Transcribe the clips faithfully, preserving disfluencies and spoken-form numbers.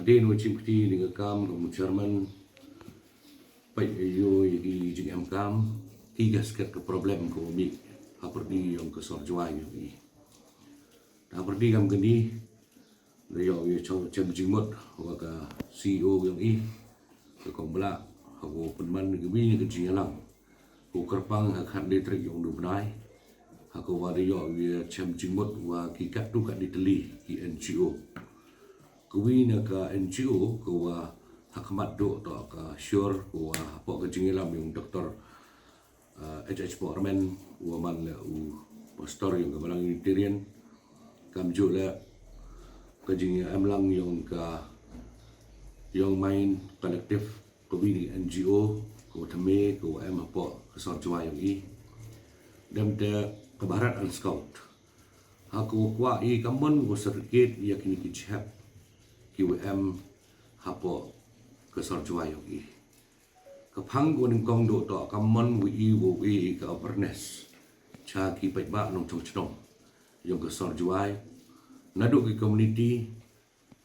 Dei na u chim kti ni ka kam ka mu chairman. Peit ïa u ïa ki jingem kam ki ka sket ka problem ka u mih ha pyrdi ïong ka sor Jwai ïong i. Ta pyrdi kam kani da ïoh ïa chong chem jingmut wa ka C E O ïong i ka kong bla ha ko pynman ka wi ni ka jingyalang. Ko kyrpang ha khat ni trik ïong du bnai ha ko wa da ïoh ïa chem jingmut wa ki kat tu kat ni teli ki N G O. Ka wi na ka N G O ka wa ha khmat duk to ka sure ka wa hapoh ka jingïalam ïong Doktor H H Borman, u wa man le u pastor ïong ka Balang Unitarian. Kam ju le ka jingïalam lang ïong ka Young Mind Collective, ka wi ni N G O ka wa thymme ka wa em hapoh ka sor Jwai ïong i. Dem te ka Bharat and Scout ha ka wa kwah i ka mon wa certificate ïa kini ki jhep ki wa em hapoh ka sor Jwai ïong i. Ka phang ko nyngkong duk to ka mon wa i wa i ka awareness cha ki paidbah nongchong chnong ïong ka sor Jwai, na duk ki community,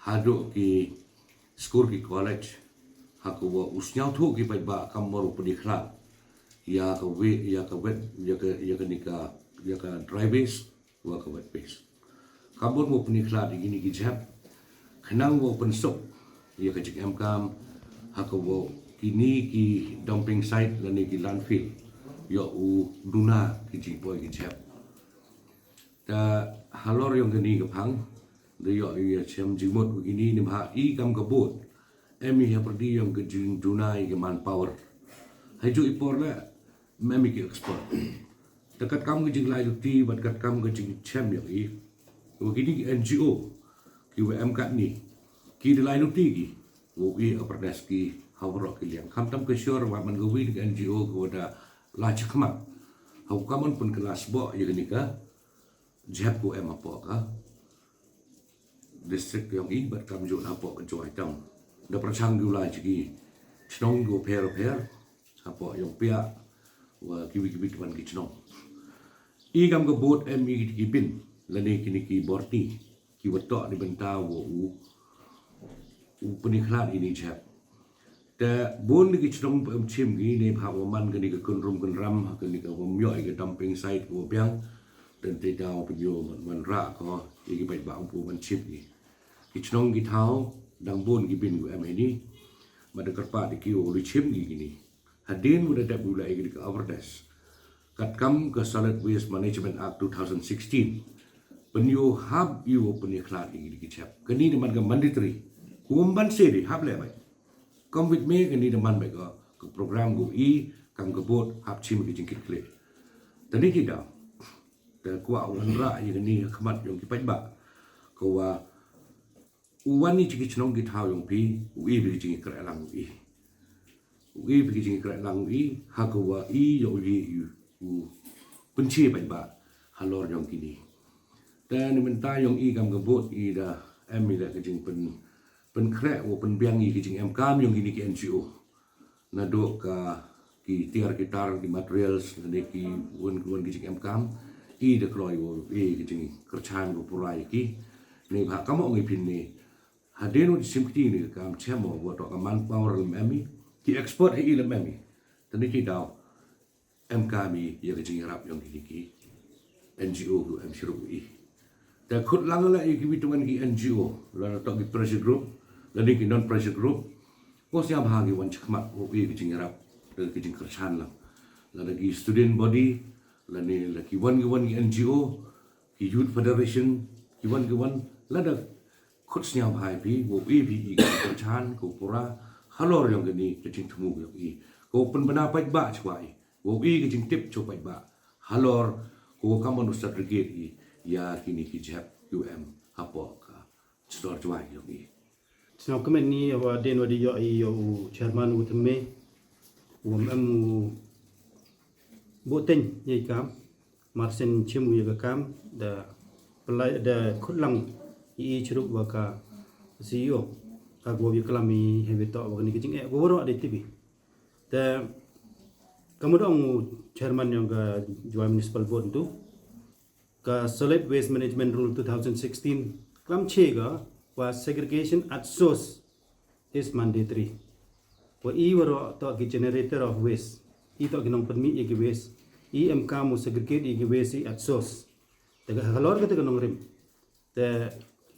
ha duk ki skul ki college, ha ka wa u sngewthuh ki paidbah ka mon u pynikhlad ïa ka wi ïa ka wet ïa ka ïa ka ni ka ïa ka dry waste wa ka wet waste. Ka mon u pynikhlad ïa kini ki jhep khnang wa u pynsuk ïa ka jingem kam ha ka wa kini ki dumping site lane ki landfill ïoh u duna ki jingpoi ki jhep. Ta halor ïong kani ka phang da ïoh ïa chem jingmut wa kini ni bha i kam ka board em i ha pyrdi ïong ka jingduna ïa ka manpower. Ha ju i por la mem i ki expert. Ta kat kam ka jinglai luti bad kat kam ka jingchem ïong i wa kini ki N G O ki wa em kat ni ki da lai luti ki wa i awareness ki ha warok ki liang. Kham tam ka sure wa man ka wi ni ka N G O ka wa da la chakmat ha u ka mon pynkylla sboh ïa kani ka jhep ko em hapoh ka district ïong i bad kam ju hapoh ka Jwai town. Da pyrchang ju la chi ki chnong ko pher pher hapoh ïong pia wa ki wi ki wi twan ki chnong. I kam ka board em i ki bin lane kini ki borti ki wa toh ni bynta wa u u pynikhlad ini jhep. Te bun ki chnong pynchim ki ni bha wa man kani ka kynrum kynram ha kani ka wa ym ïoh i ka dumping site wa biang. Te te daw pynïoh man ra ko i ki paidbah um pu man chim ki. Ki chnong ki thaw dang bun ki bin wa em ini. Bad da kyrpad ïa ki wa u chim ki kini. Hadien wa da dep u la ïa ki ka awareness kat kam ka Solid Waste Management Act two thousand sixteen. Pynïoh hap ïa u pynikhlad ïa ki jhep. Kani da man ka mandatory. Kum ban se di hap le bai. Kam wit me kani da man bai ka ka program ko i kam ka board hap chim ki jingkit kle. Tani ki da da kwah u lan ra ïa kani ha khmat ïong ki paidbah. Ka wa u wan i chi ki chnong ki thaw ïong phi u i phi ki jingkhreh lang u i. U i phi ki jingkhreh lang u i ha ka wa i ïong u i u pynchi paidbah halor ïong kini. Te ni mynta ïong i kam ka board i da em i da ka jingpyn pynkhreh u pynbiang i ki jingem kam ïong kini ki N G O. Na duk ka ki tiar ki tar ki materials lane ki wan ki wan ki jingem kam i da kloi wa i ki jingkyrchan wa pura ïa ki. Ni bha kam ong i phin ni hadien wa sim kti ni ka kam chem wa wa to ka manpower lem em i ki expert i lem em i. Tani ki daw em kam i ïa ka jingïarap ïong kini ki N G O ki em shirup i. Te khut lang la ïa ki wi twan ki N G O lane to ki pressure group lane ki non pressure group. Ko sia bha ki wan chakmat wa i ki jingïarap ki jingkyrchan lang. Lane ki student body lane la ki wan ki wan ki N G O ki youth federation ki wan ki wan lada khut sñiaw bha ïa phi wa i phi i ka chan ka pura halor ïong kani ka jingthmu ïong i ka pynbna paidbah chwa i wa i ka jingtip chwa paidbah halor ka wa kammon u certificate i ïa kini ki jhep U M hapoh ka chnong Jwai ïong i. Sñiaw kmen ni wa den wa di ïoh i ïoh u chairman u thymme u em u buteng ïa i kam. Marsen chim u ïa ka kam da pynlai da khut lang i i chirup wa ka C E O ka go ïa klam i hewi to wa kani ka jingeh go ro de tibi. Te ka mudong u chairman ïong ka Jwai Municipal Board tu ka Solid Waste Management Rule two thousand sixteen klam che ga wa segregation at source waste mandatory. Wa i waroh toh ki generator of waste. I toh ki nongpynmih ïa ki waste. I em kam u segregate ïa ki waste i at source. Te ka halor kata ka nongrim, te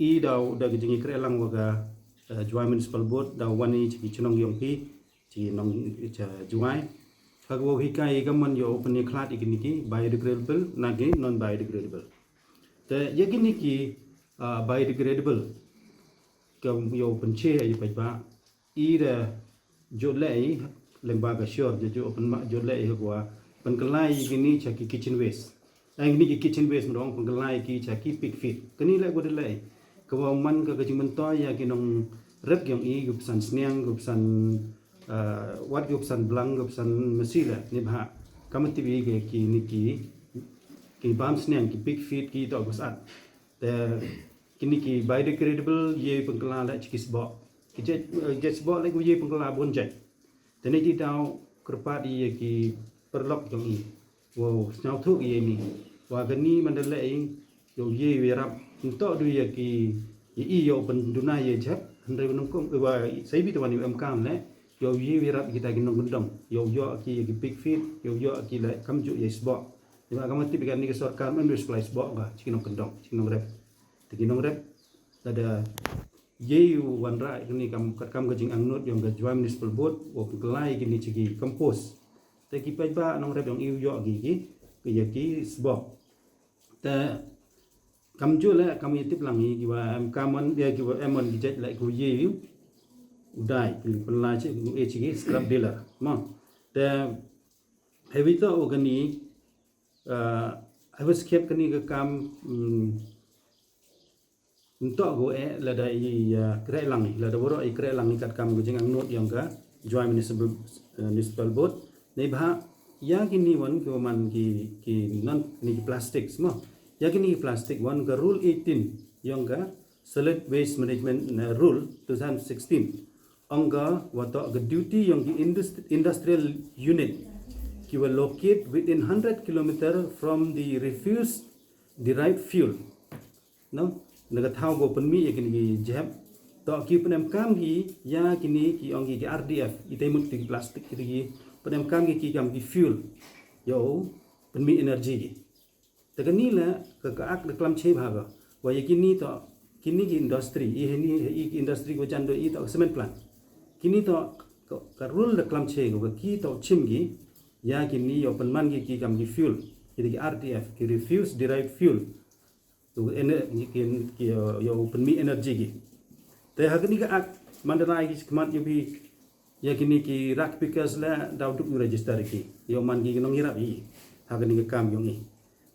i daw da ka jingïakren lang wa ka, eh, Jowai Municipal Board daw wan i cha ki chnong yong ki, chi nong cha Jowai. Ka wa hikai ka man yow pynïakhlad ïa kini ki biodegradable na ki non biodegradable. Te ïa kini ki, ah, biodegradable ka yow pynche ïa paidbah. I da jot leh i lyngba ka shor da jot pynma jot leh i ha wa pynkylla ïa kini cha ki kitchen waste. Ai kini ki kitchen waste mrong pynkylla ïa ki cha ki pig feed. Kini leh wa da leh i ka wa man ka ka jingmyntoi ïa ki nongrep yong i, ki psan sniang, ki psan, ah, wat ki psan blang, ki psan masi leh ni bha. Ka mati bi ki kini ki ki bam sniang, ki pig feed, ki toh bus at. Te kini ki biodegradable ïa pynkylla leh cha ki sboh. Ki jait, eh, jait sboh leh ku ïa pynkylla bun jait. Te ne ti daw kyrpad ïa ki paralok yong i. Wow, sngewthuh ïa ni. Wa kani man da leh i, yow ïa wi rap. Nto du ïa ki, ïa i yow pynduna ïa jep. Hynrei nongkong, eh, wa, sai bi te wan ïa em kam leh. Yow ïa wi rap kita ki nongkyndong. Yow ïoh ki ïa ki pig feed, yow ïoh ki leh kam ju ïa sboh. Ïa ma kam tip kani ka sorkar man du supply sboh ka, chi ki nongkyndong, chi ki nongrep. Te ki nongrep, lada ïa u wanrah kani kam, kat kam ka jingangnud yong ka Jowai Municipal Board, wa pynkylla ïa kini chi ki compost. Te ki paidbah nongrep yong i u ïoh ki, ki, ki ïa ki sboh. Te kam ju leh kam ïa tip lang i ki wa em kam on, ïa ki wa em on ki jait leh ku ïa u dai, ki pynla chi, ku e chi ki scrap dealer. Mo. Te hei wi to u kani, eh, hei wi skep kani ka kam, mm, nto ku e lada i, eh, kreh lang i, lada waroh i kreh lang i kat kam ka jingangnud yong ka Jowai Municipal, eh, Municipal Board. Nei bha ïa kini wan ki wa man ki, ki non kini ki plastics mo. Ïa kini ki plastic wan ka Rule eighteen yong ka Solid Waste Management, eh, Rule two thousand sixteen. Ong ka wa toh ka duty yong ki indust-, industrial unit ki wa locate within hundred kilometer from the refuse derived fuel. No, na ka thaw ko pynmih ïa kini ki jep. Toh ki pynem kam ki ïa kini ki ong ki, ki R D F, i te mut ki plastic ki, ki pynem kam ki, ki kam ki fuel. Yow pynmih energy ki. Te kani la ka, ka ak da klam che bha ka. Wa ïa kini toh, kini ki industry, i hini, i ki industry ko jan do i toh cement plant. Kini toh ka, ka rule da klam che ko, ka ki toh chim ki ïa kini yow pynman ki, ki kam ki fuel. Kini ki R D F, ki refuse derived fuel. Tu ene ki, ki, yow pynmih energy ki. Te ha kani ka ak man da rai ki khmat ïa phi ïa kini ki rag pickers la daw duk register ki. Yow man ki nongïarap i ha kani ka kam yong i.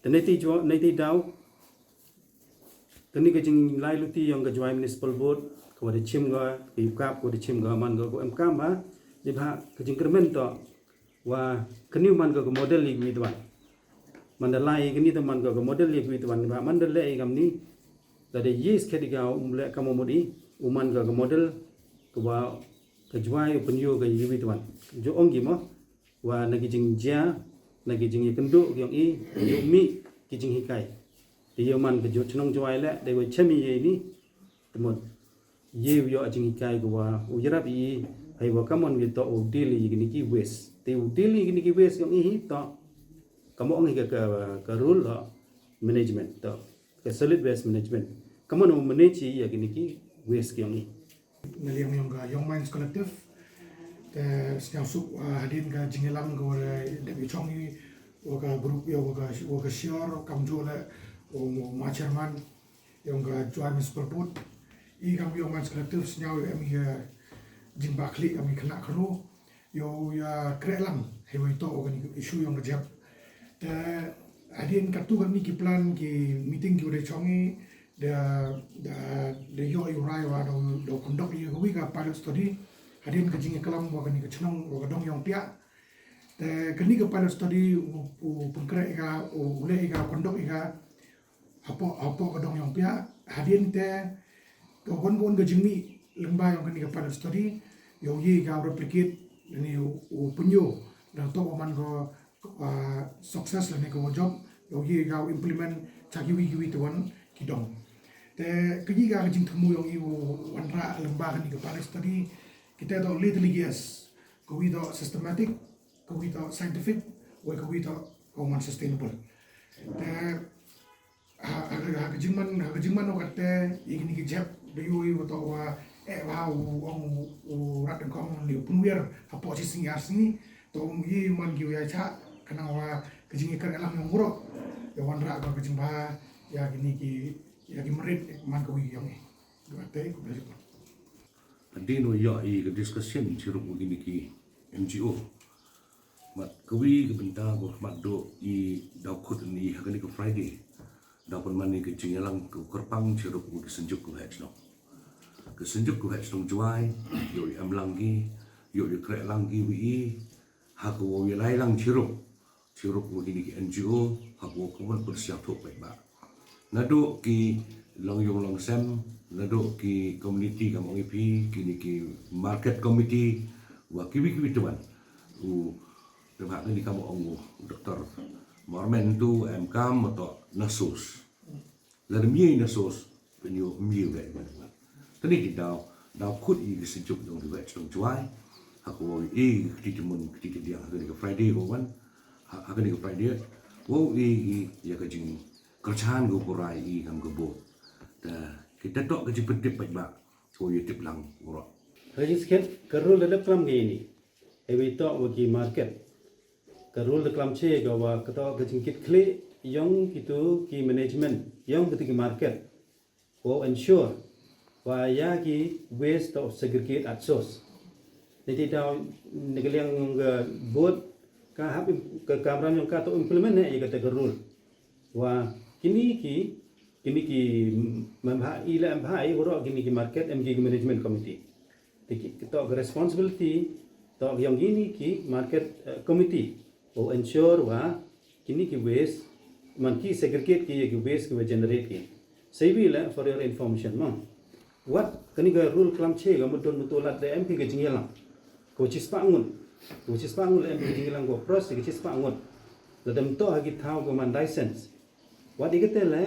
Te nei ti jo, nei ti daw kani ka jinglai luti yong ka Jowai Municipal Board ka wa da chim ka, ka ïukap ka wa da chim ka man ka ko em kam ha. Ni bha ka jingkyrmen to wa kani u man ka ka model ïa kiwi twan. Man da lai kani te man ka ka model ïa kiwi twan, ba man da leh ïa kamni. Da da yes ka di ka um leh ka mo modi u man ka ka model ka wa ka Jowai u pynïoh ka ïa kiwi twan. Jo ong ki mo wa na ki jingjia, na ki jingïakynduh ki ong i, ïoh mih ki jinghikai. Te ïoh man ka jo chnong Jowai leh dei wa chem ïa ini. Te mut ïa u ïoh jinghikai ka wa u ïarap i hei wa kamon wi to u deal ïa kini ki waste. Te u deal ïa kini ki waste yong i hi to. Kamon ïa ka, ka, ka rule of management to. Ka solid waste management. Kamon u manage ïa kini ki waste yong i. Na liang yong ka Young Minds Collective. Te sñiaw suk, ah, hadien ka jingïalang ka wa dep i chong i wa ka group ïa wa ka, wa ka share kam ju le u ma chairman. Yong ka Jowai Municipal Board. I kam Young Minds Collective sñiaw ïa em ïa jingbakli kam i khynnah khynroo. Ïa u ïa kreh lang hei wa i to kani ka issue yong ka jep. Te hadien katu kani ki plan ki meeting ki wa da chong i da, da, da ïoh i u rai wa da, da conduct ïa ka wi ka pilot study. Hadien ka jingïaklam wa kani ka chnong wa ka dong yong Piah. Te kani ka pilot study u, u pynkreh ïa ka, u, u leh ïa ka, conduct ïa ka hapoh, hapoh ka dong yong Piah, hadien te ka wan, ka wan ka jingmih lyngba yong kani ka pilot study, yow ye ka replicate, ni u, u pynïoh, da toh u man ka, ah, success lane ka wa jop, yow ye ka implement cha kiwi kiwi te wan ki dong. Te ka ye ka jingthmu yong i u wanrah lyngba kani ka pilot study, Kita toh le tylli ki S. Kawi toh systematic, kawi toh scientific, wei kawi toh ka wan sustainable. Te ha, ha, ha ka jingman, ha ka jingman o kate, i kini ki jep da yu i wa toh wa, eh, wa u ong u rat dang kong li u punwiar hapoh chi sngi ar sngi. Toh um i man ki u ya cha kana wa ka jingikar elang yong uro. Ya wan ra ka jingba ya kini ki, ya ki merit man kawi yong i. Dua te ku belajar. Hadien u ïoh i ka discussion chirup u kini ki N G O. Mat kawi ka bynta ko mat do i daw khut ni ha kani ka Friday. Daw pynman ni ka jingïalang ka kyrpang chirup u ki synjuk ku hech nong. Ka synjuk ku hech nong Jwai, ïoh i em lang ki, ïoh i kreh lang ki wi i, ha ka wa wi lai lang chirup. Chirup wa kini ki N G O, ha ka wa ka wan pun siang thuk baik ba. Naduh ki long yung long sem, naduh ki community kam ong i phi, kini ki market committee, wa kiwi kiwi tuan. U, tengah ni kam ong u Doktor Mormen tu, em kam, atau nasus. Lada mie na sos, penyu mie wek man man. Tani ki daw, daw khut i ki sejuk dong di wek dong Jwai. Aku wau i ki timun ki timun ha ka Friday ko wan. Ha ka Friday. Wau i i ya ka jing kerchan ko kurai i kam ka bo. Ta kita tok ka jing pentip pat ba. Ko ya tip lang urok. Ka jing sikit ka rule da klam ka ini. Ewi tok wa ki market. Ka rule da klam che ka wa ka tok ka jing kit khlieh yong kitu ki management yong kitu ki market. Ko ensure wa ya ki waste to segregate at source. Niti daw ni ka liang yong ka board ka hap im-, ka kamram yong ka to implement ne ya ka ta ka rule. Wa kini ki, kini ki membha i la membha i urok kini ki market em ki management committee. Te ki, ki tok responsibility tok yong kini ki market, eh, committee. O ensure wa kini ki waste, man ki segregate ki ya ki waste ki wa generate ki. Seiwi la for your information mo. Wat kani ka rule klam che ka mudon mutu lat da M P ka jingyalang. Ko chispah ngut. Ko chispah ngut la M P ka jingyalang ko pros ka chispah ngut. La dem to ha ki thaw ko man license. Wat i ka te la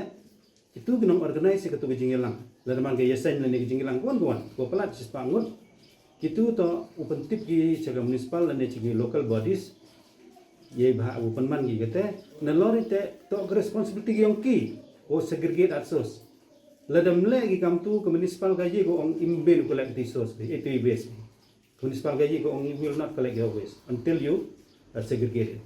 Kitu ki nong organize kitu ki jingyalang. Lada man ka yasan lane ki jingyalang wan wan. Ko palat chispah ngut. Kitu to u pyntip ki cha ka municipal lane cha ki local bodies. Ye bha u pynman ki kate. Na lori te to ka responsibility ki yong ki. Ko segregate at source. Lada mle ki kam tu ka municipal ka ye ko ong im ben collect the source. Itu i base. Municipal ka ye ko ong you will not collect your waste until you, uh, segregate it.